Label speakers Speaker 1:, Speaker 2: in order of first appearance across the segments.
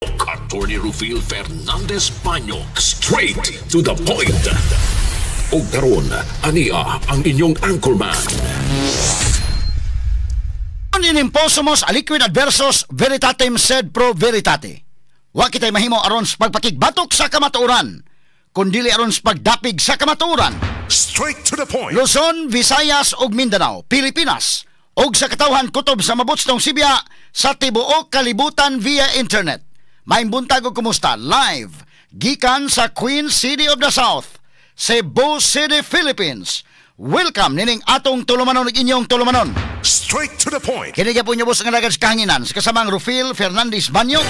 Speaker 1: Attorney Rufil Fernandez Banyo. Straight to the point. Og karon, ania ang inyong anchorman.
Speaker 2: Inimposumos aliquid adversos veritatem sed pro veritate. Wa kitay mahimo aron sa pagpakigbatok sa kamatuoran, kundili aron sa pagdapig sa kamatuoran.
Speaker 1: Straight to the point.
Speaker 2: Luzon, Visayas ug Mindanao, Pilipinas ug sa katawhan kutob sa mabutstong Sibya sa tibuok kalibutan via internet. Maayong buntag ug kumusta live gikan sa Queen City of the South, Cebu City, Philippines. Welcome nining atong tulumanon ug inyong tulumanon.
Speaker 1: Straight to the point.
Speaker 2: Kini gyapon boss nga lagad sa kahanginan sa kasamang Rufil Fernandez Banyo.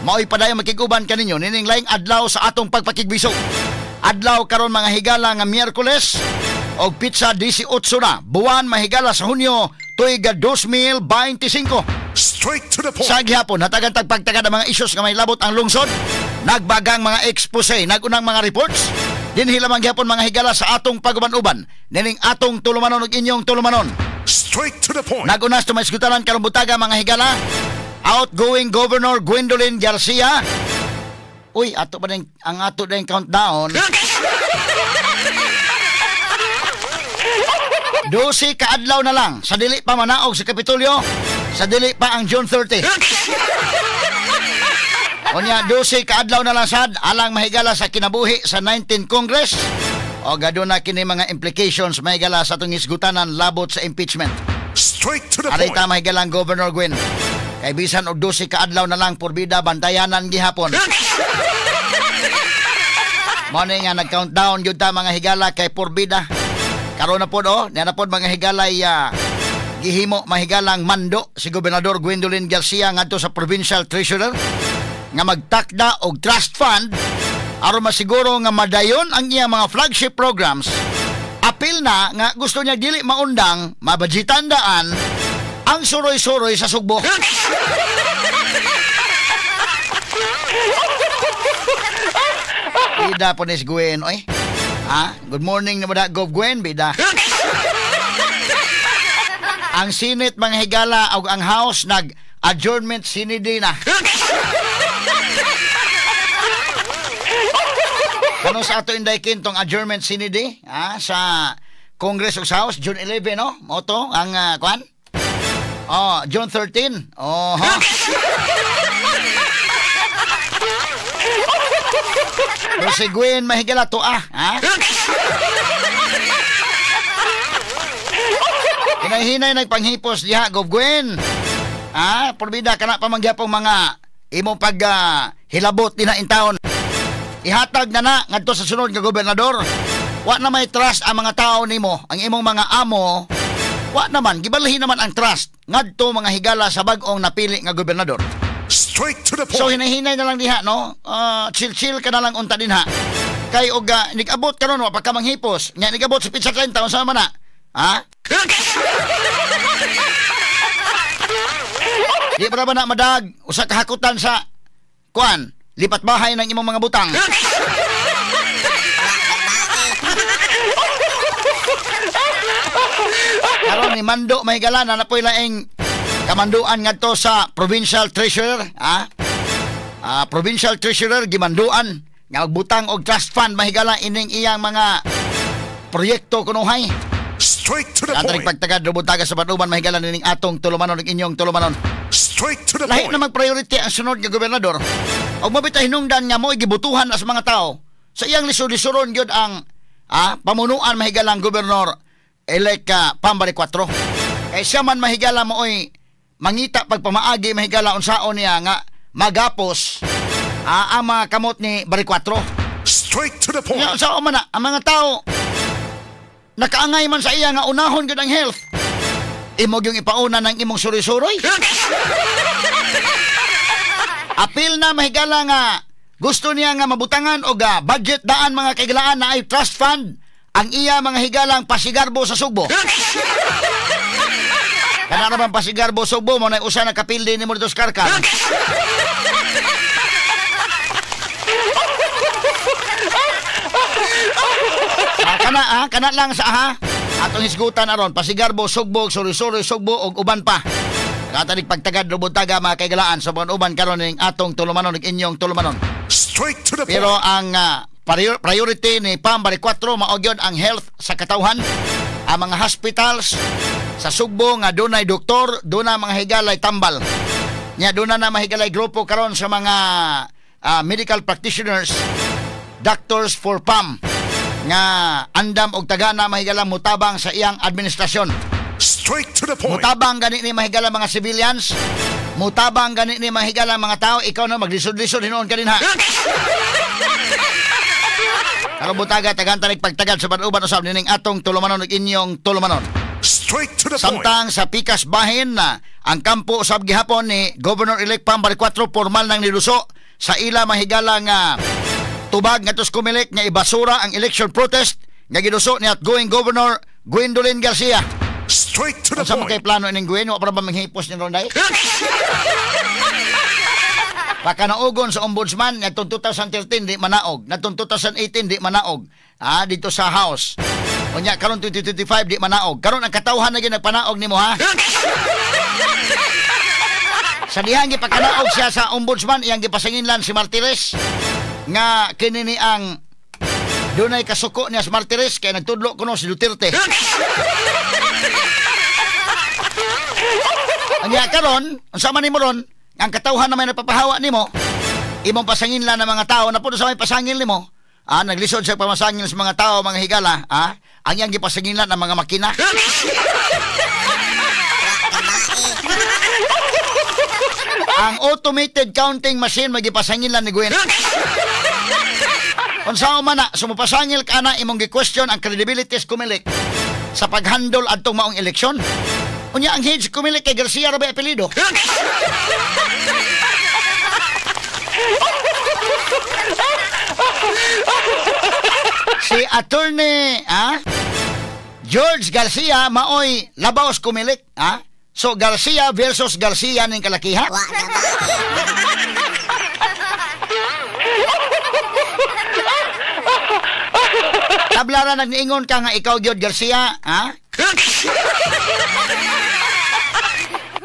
Speaker 2: Mao'y padayon makig-uban kaninyo nining laing adlaw sa atong pagpakigbisog. Adlaw karon mga higala nga Miyerkules og pitsa 18 na buwan mahigala sa Hunyo tuig 2025.
Speaker 1: Straight to the point.
Speaker 2: Sa gihapon hatagan tag pagtagad ang mga isyus nga may labot ang lungsod, nagbagang mga expose, nagunang mga reports. Dinhi lamang gihapon mga higala sa atong paguban-uban nining atong tulumanon ug inyong tulumanon.
Speaker 1: Straight to the point.
Speaker 2: Nagunas tumaisgutalan karong butaga mga higala, outgoing Governor Gwendolyn Garcia. Uy, ato pa din ang ato din countdown. 12 kaadlaw na lang sa dili pa manaog sa Kapitolyo, sa dili pa ang June 30. Unya 12 kaadlaw na lang sad alang mahigala sa kinabuhi sa 19 Congress. O gaduna kini mga implications mahigala sa atong isgutanan labot sa impeachment.
Speaker 1: Straight to the
Speaker 2: Aray
Speaker 1: point.
Speaker 2: ta mahigalang Governor Gwen. Kay bisan og 12 kaadlaw na lang porbida bantayanan gihapon. Mo ni nga nag-countdown gyud ta mga higala kay porbida. Karon na pod oh, niya na pod mga higalay gihimo mahigalang mando si Gobernador Gwendolyn Garcia ngadto sa Provincial Treasurer nga magtakda og trust fund aron masiguro nga madayon ang iyang mga flagship programs. Apil na nga gusto niya dili maundang mabadjitan daan ang suroy-suroy sa Sugbo. Bida po ni si Gwen, oy. Ha? Good morning na ba Gov Gwen, bida. Ang Senate mga higala og ang House nag adjournment sinidi na. Kano sa ato Inday Kin tong adjournment sinidi ha, sa Congress ug sa House June 11 no? Moto ang kuan? Oh, June 13. Oh. Pero si Gwen mahigala to ah, ha? Hinahinay nagpanghipos diha Gov Gwen. Ha, porbida kana pa mangyapong mga imong pag hilabot din na in town. Ihatag na na ngadto sa sunod nga gobernador. Wa na may trust ang mga tao nimo, ang imong mga amo. Wa naman gibalhin naman ang trust ngadto mga higala sa bag-ong napili nga gobernador.
Speaker 1: Straight to the point.
Speaker 2: So hinahinay na lang diha no. Chill-chill ka na lang unta dinha. Kay og nigabot karon wa pa ka manghipos. Nya nigabot sa pizza 30 unsa man na? Ha? Di pa ba na madag usa ka hakutan sa kuan, lipat bahay ng imong mga butang. Karon ni Mando mahigala na napoy laing kamanduan ngadto sa Provincial Treasurer, ha? Provincial Treasurer gimanduan nga magbutang og trust fund mahigala ining iyang mga proyekto kunuhay.
Speaker 1: Straight to the
Speaker 2: Atong
Speaker 1: point.
Speaker 2: pagtagad rubutaga sa panuban mahigala nining atong tulumanon ug inyong tulumanon.
Speaker 1: Straight to the
Speaker 2: Lahi
Speaker 1: point.
Speaker 2: na mag-priority ang sunod nga gobernador. Og mabita hinungdan nga mo'y gibutuhan as mga tao. Sa iyang lisod-lisuron gyud ang pamunuan mahigalang gobernador elect Pam Baricuatro. Kay siya man mahigala mooy mangita pagpamaagi mahigala unsaon niya nga magapos ang mga kamot ni Baricuatro.
Speaker 1: Straight to the point.
Speaker 2: Nga unsaon man na ang mga tao nakaangay man sa iya nga unahon gyud ang health. Imo gyung ipauna ng imong suroy-suroy. Apil na mahigala nga gusto niya nga mabutangan og budget daan mga kaigalaan na ay trust fund ang iya mga higalang pasigarbo sa Sugbo. Kana ra bang pasigarbo Sugbo mo na usa na kapildi nimo dito sa Karkar. Kana kana lang sa ha. Atong hisgutan aron pasigarbo Sugbo, suroy-suroy Sugbo og uban pa. Nakatanig pagtagad lubutaga mga kaigalaan sa uban karon ning atong tulumanon ug inyong tulumanon.
Speaker 1: Straight to the point.
Speaker 2: Pero ang priority ni Pam Baricuatro mao gyud ang health sa katawhan. Ang mga hospitals sa Sugbo nga dunay doktor, duna mga higalay tambal. Nya duna na mahigalay grupo karon sa mga medical practitioners, Doctors for Pam, nga andam og tagana mahigala mutabang sa iyang administrasyon.
Speaker 1: Straight to the point.
Speaker 2: Mutabang gani ni mahigala mga civilians, mutabang gani ni mahigala mga tao, ikaw na maglisod-lisod hinuon kanin ha. Karon butaga tagan tanig pagtagad sa uban usab nining atong tulumanon ug inyong tulumanon.
Speaker 1: Straight to the point.
Speaker 2: Samtang sa Pikas Bahin na ang kampo usab gihapon ni Governor-elect Pam Baricuatro formal nang niluso sa ila mahigala nga tubag ngadto sa Comelec nga ibasura ang election protest nga giduso ni outgoing Governor Gwendolyn Garcia.
Speaker 1: Straight to the
Speaker 2: Unsa man
Speaker 1: point.
Speaker 2: kay plano ining Gwen? Wa pa ba manghipos ni Ronday? Pakanaugon sa ombudsman ngadtong 2013 di manaog, ngadtong 2018 di manaog. Ah, dito sa House. Unya karon 2025 di manaog. Karon ang katawhan na gyud nagpanaog nimo ha. Sa dihang gipakanaog siya sa ombudsman, iyang gipasanginlan si Martires nga kini ni ang dunay kasuko niya sa Martires kay nagtudlo kuno si Duterte. Anya karon, unsa man nimo ron, ang katawhan na may napapahawa nimo, imong pasanginlan ng mga tao na puno sa may pasangil nimo. Ah, naglisod siya pamasangil sa mga tao, mga higala, ah, ang iyang gipasanginlan ng mga makina. Ang automated counting machine magipasangilan ni Gwen. Unsa man na sumupasangil ka na imong gi-question ang credibility sa Comelec sa paghandle adtong maong eleksyon. Unya ang head sa Comelec kay Garcia ra ba apelyido? Si attorney George Garcia maoy labaw sa Comelec, ha? So Garcia versus Garcia ning kalakiha. Tablara nagniingon ka nga ikaw gyud Garcia, ha?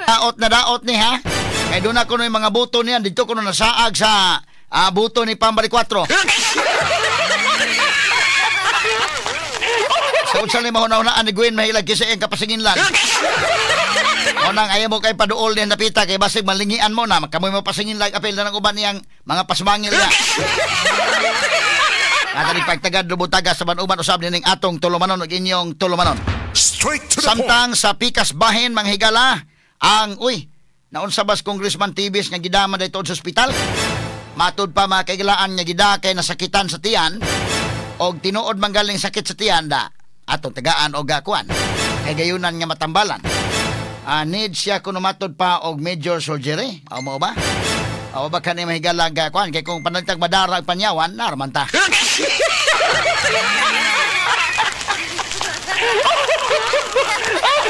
Speaker 2: Daot na daot ni ha. Kay doon ako yung mga buto niyan dito kuno nasaag sa buto ni Pam Baricuatro. Sa unsa ni mahuna-hunaan ni Gwen mahilag kisa iyang kapasinginlan. Unang ayaw mo kay paduol niya napita kay basig malingian mo na kamoy mapasinginlan apil na ng uban niyang mga pasmangil niya. Natanig pagtagad lubutaga sa banuban usab nining atong tulumanon ug inyong tulumanon.
Speaker 1: Straight to the point.
Speaker 2: Samtang sa Pikas Bahin manghigala ang uy naunsa bas Congressman Tibis nga gidama dayto sa ospital. Matud pa mga kaigalaan nga gida kay nasakitan sa tiyan og tinuod man galing sakit sa tiyan da atong tagaan og kuan kay gayunan nga matambalan. Need siya kuno matud pa og major surgery. Aw mo ba? Aw ba kani mahigala ga kuan kay kung panagtag madara ang panyawan naraman ta.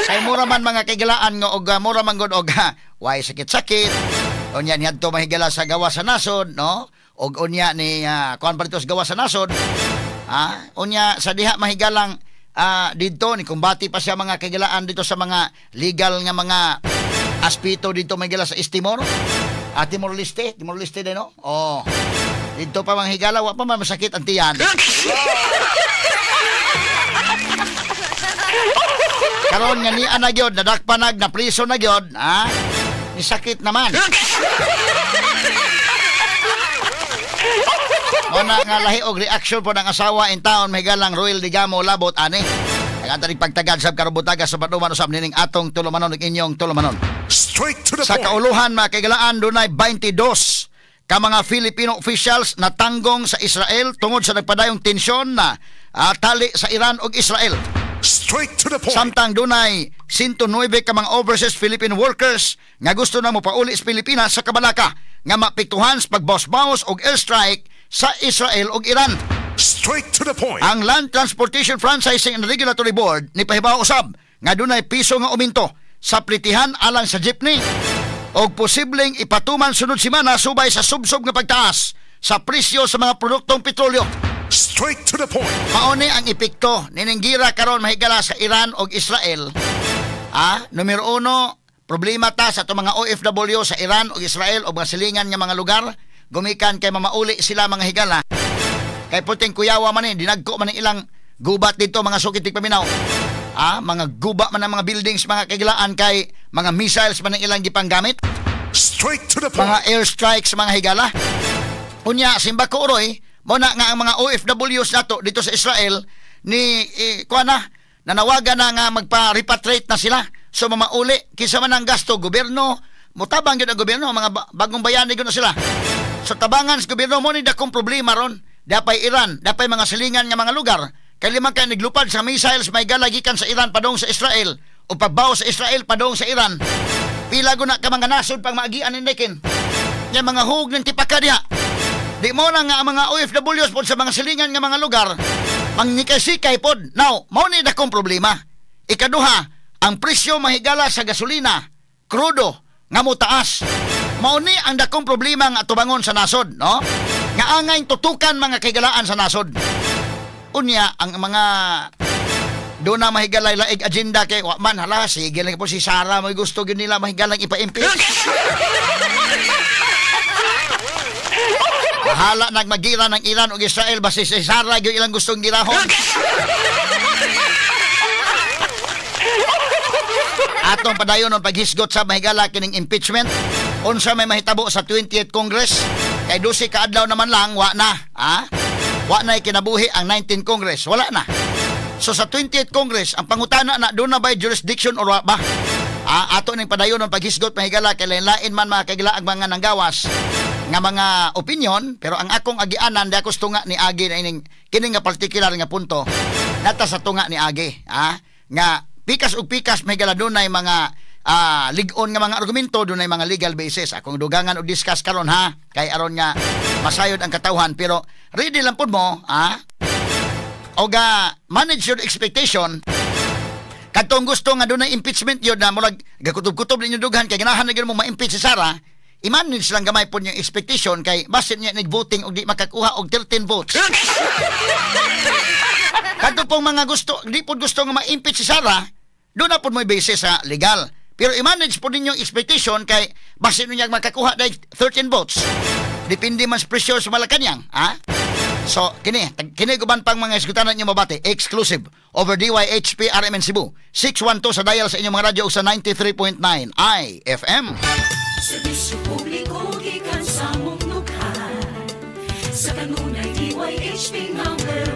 Speaker 2: Kay mura man mga kaigalaan nga og mura man gud og way sakit-sakit. Unya niadto mahigala sa gawas sa nasod, no? Og unya ni kuan pa dito sa gawas sa nasod. Unya sa diha mahigalang didto ni kumbati pa siya mga kaigalaan dito sa mga legal nga mga aspito dito mahigala sa East Timor. Timor Leste, Timor Leste din, no? Oh. Dito pa mga higala, wa pa man masakit ang tiyan. Karon nga niya na gyud, nadakpanag, na priso na gyud, ha? Ni sakit naman. Ona nga lahi og reaction po ng asawa in town mahigalang Royal Digamo labot ani. Nagatanig pagtagad sa karubutaga sa panuman usab nining atong tulumanon ug inyong tulumanon.
Speaker 1: Straight to the
Speaker 2: Sa
Speaker 1: point.
Speaker 2: kauluhan mga kaigalaan dunay 22 ka mga Filipino officials na tanggong sa Israel tungod sa nagpadayong tensyon na tali sa Iran ug Israel.
Speaker 1: Straight to the point.
Speaker 2: Samtang dunay 109 ka mga overseas Philippine workers nga gusto na mopauli sa Pilipinas sa kabalaka nga mapiktuhan sa pagbawas-bawas og airstrike sa Israel ug Iran.
Speaker 1: Straight to the point.
Speaker 2: Ang Land Transportation Franchising and Regulatory Board ni pahibaw usab nga dunay piso nga uminto sa plitihan alang sa jeepney og posibleng ipatuman sunod semana subay sa subsob nga pagtaas sa presyo sa mga produktong petrolyo.
Speaker 1: Straight to the point.
Speaker 2: Mauni ang epekto nining gira karon mahigala sa Iran og Israel. Numero 1, Problema ta sa atong mga OFW sa Iran o Israel o mga silingan nga mga lugar, gumikan kay mamauli sila, mga higala. Kay puting kuyawa man eh, dinagko man ang ilang gubat dito, mga sukit paminaw. Mga guba man ang mga buildings, mga kahigalaan, kay mga missiles man ang ilang gipanggamit.
Speaker 1: Straight to the point.
Speaker 2: Mga airstrikes, mga higala. Unya, simba ko uroy, mo na nga ang mga OFWs nato dito sa Israel ni kuha na, nanawagan na nga magpa-repatriate na sila. So mamauli, kinsa man ang gasto, gobyerno, mutabang gyud ang gobyerno, mga bagong bayani gyud na sila. So tabangan sa gobyerno mo ni dakong problema ron. Dapay Iran, dapay mga silingan nga mga lugar. Kay limang kay naglupad sa missiles may gikan sa Iran padung sa Israel o pagbaw sa Israel padung sa Iran. Pila guna ka mga nasod pang maagian ni Nekin. Nya mga hug ng tipaka diha. Di mo na nga ang mga OFWs pod sa mga silingan nga mga lugar mangnikay-sikay pod. Now, mao ni dakong problema. Ikaduha, ang presyo, mahigala, sa gasolina, krudo, nga mo taas. Mao ni ang dakong problema nga atubangon sa nasod, no? Nga angay tutukan, mga kahigalaan, sa nasod. Unya, ang mga doon na mahigalay laig agenda kay wa man hala, sige lang po si Sara may gusto gyud nila mahigalang ipa-impeach. Bahala nagmagira ng Iran ug Israel, basta si Sara gyud ilang gustong girahon. Atong padayon ang paghisgot sa mahigala kining impeachment. Unsa may mahitabo sa 20th Congress? Kay 12 ka adlaw naman lang, wa na. Ha? Wa na kinabuhi ang 19th Congress. Wala na. So sa 20th Congress, ang pangutana na, doon na ba jurisdiction or wa ba? Ato ning padayon ang paghisgot, mahigala, kay lain man, mga kaigala, ang mga nanggawas nga mga opinion, pero ang akong agianan di ako sa tunga ni Agi na ining kini nga particular nga punto nata sa tunga ni Agi, nga pikas ug pikas, mahigala, dunay mga lig-on nga mga argumento, dunay mga legal basis. Akong dugangan og discuss karon ha, kay aron nga masayod ang katawhan, pero ready lang pud mo oga manage your expectation. Kadtong gusto nga dunay impeachment yun na murag gakutob-kutob ninyo dughan kay ganahan na gyud mo ma-impeach si Sara, i-manage lang gamay po niyang expectation kay basin niya nag-voting og di makakuha og 13 votes. Kadto pong mga gusto, di po gusto nga ma-impeach si Sara, doon na po may basis sa legal. Pero i-manage po ninyong expectation kay basin niya makakuha dahil 13 votes. Depende man sa pressure sa Malacanang. Ha? So, kini guban pang mga esgutanan niyo mabati. Exclusive over DYHP RMN Cebu. 612 sa dial sa inyong mga radyo sa 93.9 IFM.
Speaker 3: Serbisyo publiko gikan sa mong dughan. Sa kanunay DYHP number